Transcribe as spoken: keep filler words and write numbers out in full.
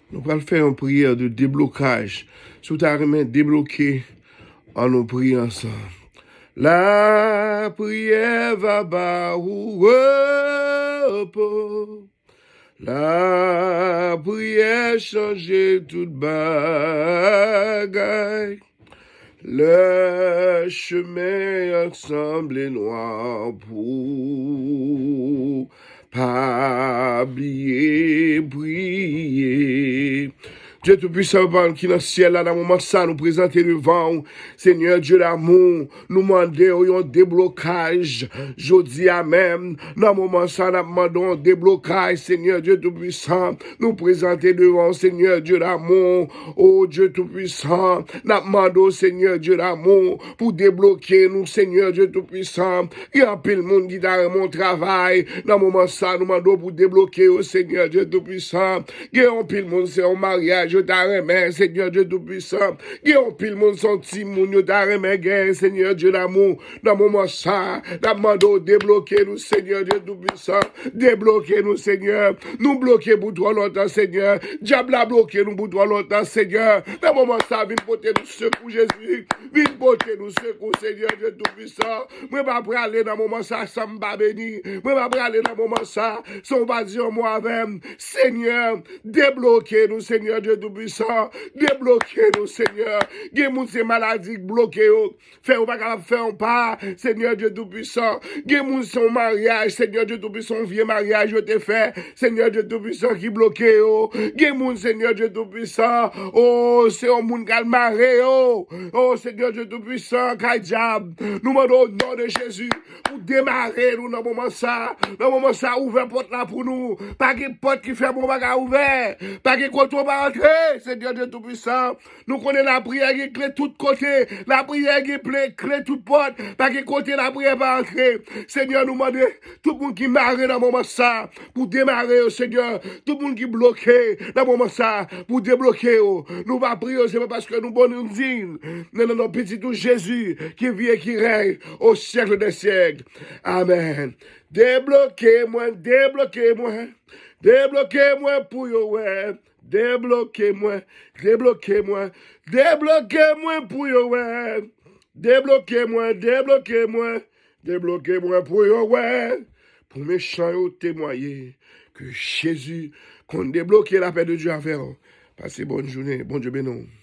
Nou pral fè yon priyè de deblokaj. Si w ta renmen debloke, ann nou priye ansanm. Lapriyè va ba ou repo. Lapriyè chanje tout bagay. Lè chemen an sanble nwa pou pa bliye priye. Dye Toupisan, Papa nou ki nan syèl la, nan moman sa, nou prezante devan ou, Senyè Dye damou, nou mande w yon deblokaj jodi a menm. Nan moman sa, n ap mande w yon deblokaj, Senyè Dye Toupisan. Nou prezante devan w, Senyè Dye damou, o Dye Toupisan. N ap mande w, Senyè Dye damou, pou debloke nou, Senyè Dye Toupisan. Gen anpil moun ki ta renmen yon travay. Nan moman sa, nou mande w pou debloke yo, Senyè Dye Toupisan. Gen anpil moun, se yon maryaj yo ta renmen, Senyè Dye Toupisan. Gen anpil moun, se yon timoun yo ta renmen gen, Senyè Dye damou. Nan moman sa, n ap mande w debloke nou, Senyè Dye Toupisan. Debloke nou, Senyè. Nou bloke pou twò lontan, Senyè. Dyab la bloke nou pou twò lontan, Senyè. Nan moman sa, vin pote nou sekou, Jezi. Vin pote nou sekou, Senyè Dye Toupisan. Mwen pa prale nan moman sa san m pa beni. Mwen pa prale nan moman sa san w pa di yon mo avè m. Senyè, debloke nou, Senyè Dye Toupisan. Debloke nou, Senyè. Gen moun se maladi k bloke yo. Fè yo pa kapab fè yon pa, Senyè Dye Toupisan. Gen moun se yon maryaj, Senyè Dye Toupisan, yon vye maryaj yo te fè, Senyè Dye Toupisan, ki bloke yo. Gen moun, Senyè Dye Toupisan, o, se yon moun k al mare yo. O, Senyè Dye Toupisan, kay dyab. Nou mande w, o non de Jezi, pou demare nou nan moman sa. Nan moman sa, ouvè pòt la pou nou. Pa gen pòt ki fèmen w pa ka ouvè. Pa gen kote w pa antre, Senyè Dye Toupisan. Nou konnen lapriyè gen kle tout kote. Lapriyè gen ple, kle tout pòt. Pa gen kote lapriyè pa antre. Senyè, nou mande tout moun ki mare nan moman sa pou demare yo, Senyè. Tout moun ki bloke nan moman sa pou debloke yo. Nou va priye yo, se pa paske nou bon, nou diy. Men nan non Pitit ou Jezi, ki viv e ki rèy o syèk dè syèk. Amèn. Debloke mwen, debloke mwen. Debloke mwen pou yo wè. Debloke mwen, debloke mwen, debloke mwen pou yo wè. Debloke mwen, debloke mwen, debloke mwen pou yo wè. Pou mechan yo temwaye ke Jezi konn debloke. Lapè de Dye avè w. Pase bòn jounen. Bondye beni w.